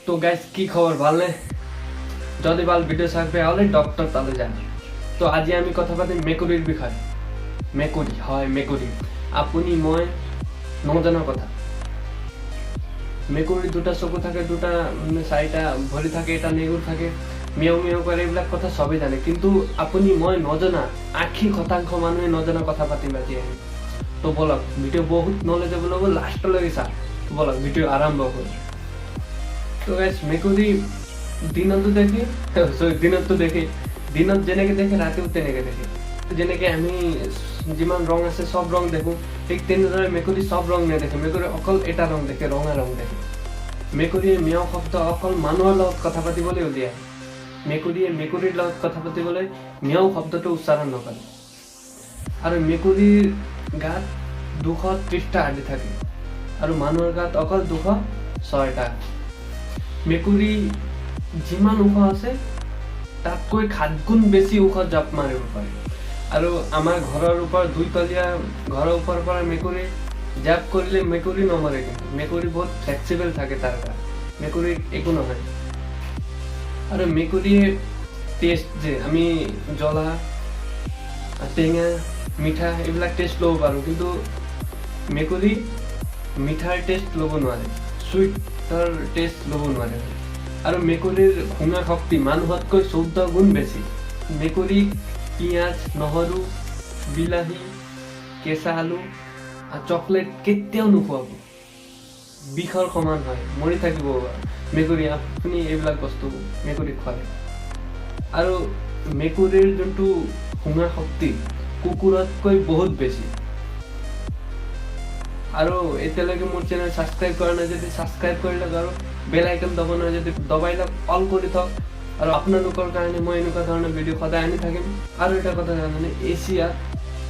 তো গাইজ, কি খবৰ, ভালনে? যদি ভাল, ভিডিঅ' চাই হ'লে ডক্টৰ তালৈ যাম। তো আজি আমি কথা পাতিম মেকুৰীৰ বিষয়ে। মেকুৰী হয়, মেকুৰী আপুনি মই নজনা কথা। মেকুৰীৰ দুটা চকু থাকে, দুটা চাৰিটা ভৰি থাকে, এটা নেগুৰ থাকে, মিয়াও মিয়াও কৰে, এইবিলাক কথা চবেই জানে। কিন্তু আপুনি মই নজনা, 80% মানুহে নজনা কথা পাতিম আজি আমি। তো বলক, ভিডিঅ' বহুত নলেজেবল হ'ব, লাষ্টলৈকে চাওক। তো বলক, ভিডিঅ' আৰম্ভ কৰোঁ। তো গাইজ, মেকুৰী দিনতো দেখে, sorry, দিনতো দেখে, দিনত যেনেকে দেখে ৰাতিও তেনেকে দেখে। যেনেকে আমি যিমান ৰং আছে চব ৰং দেখো, ঠিক তেনেদৰে মেকুৰী চব ৰং নেদেখে। মেকুৰী অকল এটা ৰং দেখে, ৰঙা ৰং দেখে। মেকুৰীয়ে মিয়াও শব্দ অকল মানুহৰ লগত কথা পাতিবলৈ উলিয়ায়। মেকুৰীয়ে মেকুৰীৰ লগত কথা পাতিবলৈ মিয়াও শব্দটো উচ্চাৰণ নকৰে। আৰু মেকুৰীৰ গাত 230টা হাড্ডি থাকে আৰু মানুহৰ গাত অকল 206টা। মেকুৰী যিমান ওখ আছে, তাতকৈ 7 গুণ বেছি ওখ জাপ মাৰিব পাৰে। আৰু আমাৰ ঘৰৰ ওপৰত, দুইতলীয়া ঘৰৰ ওপৰৰ পৰা মেকুৰী জাপ কৰিলে মেকুৰী নমৰে। কিন্তু মেকুৰী বহুত ফ্লেক্সিবল থাকে, তাৰ গাত মেকুৰীৰ একো নহয়। আৰু মেকুৰীয়ে টেষ্ট যে আমি জ্বলা, টেঙা, মিঠা এইবিলাক টেষ্ট ল'ব পাৰোঁ, কিন্তু মেকুৰী মিঠাৰ টেষ্ট ল'ব নোৱাৰে, চুইটৰ টেষ্ট ল'ব নোৱাৰে। আৰু মেকুৰীৰ শুঙা শক্তি মানুহতকৈ 14 গুণ বেছি। মেকুৰীক পিঁয়াজ, নহৰু, বিলাহী, কেঁচা আলু আৰু চকলেট কেতিয়াও নোখোৱাব। বিষৰ সমান হয়, মৰি থাকিব মেকুৰী আপুনি এইবিলাক বস্তু মেকুৰীক খুৱালে। আৰু মেকুৰীৰ যোনটো শুঙা শক্তি কুকুৰতকৈ বহুত বেছি। আৰু এতিয়ালৈকে মোৰ চেনেল ছাবস্ক্ৰাইব কৰা নাই যদি ছাবস্ক্ৰাইব কৰি লওক আৰু বেল আইকন দবা নাই যদি দবাই লওক, অল কৰি থওক। আৰু আপোনালোকৰ কাৰণে মই এনেকুৱা ধৰণৰ ভিডিঅ' সদায় আনি থাকিম। আৰু এটা কথা জানেনে? এছিয়াত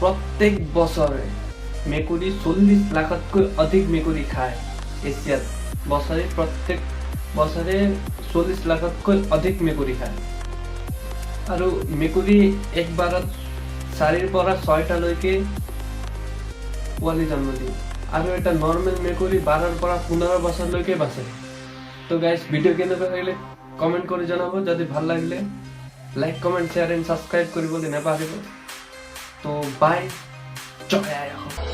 প্ৰত্যেক বছৰে মেকুৰী 40 লাখতকৈ অধিক মেকুৰী খায়। এছিয়াত বছৰে, প্ৰত্যেক বছৰে 40 লাখতকৈ অধিক মেকুৰী খায়। আৰু মেকুৰী একবাৰত চাৰিৰ পৰা ছয়টালৈকে পোৱালি জন্ম দিয়ে। আৰু এটা নৰ্মেল মেকুৰী 12ৰ পৰা 15 বছৰলৈকে বাচে। তো গাইজ, ভিডিঅ' কেনেকুৱা লাগিলে কমেণ্ট কৰি জনাব। যদি ভাল লাগিলে like, comment, share and subscribe কৰিবলৈ নাপাহৰিব। তো বাই, জয় আই অসম।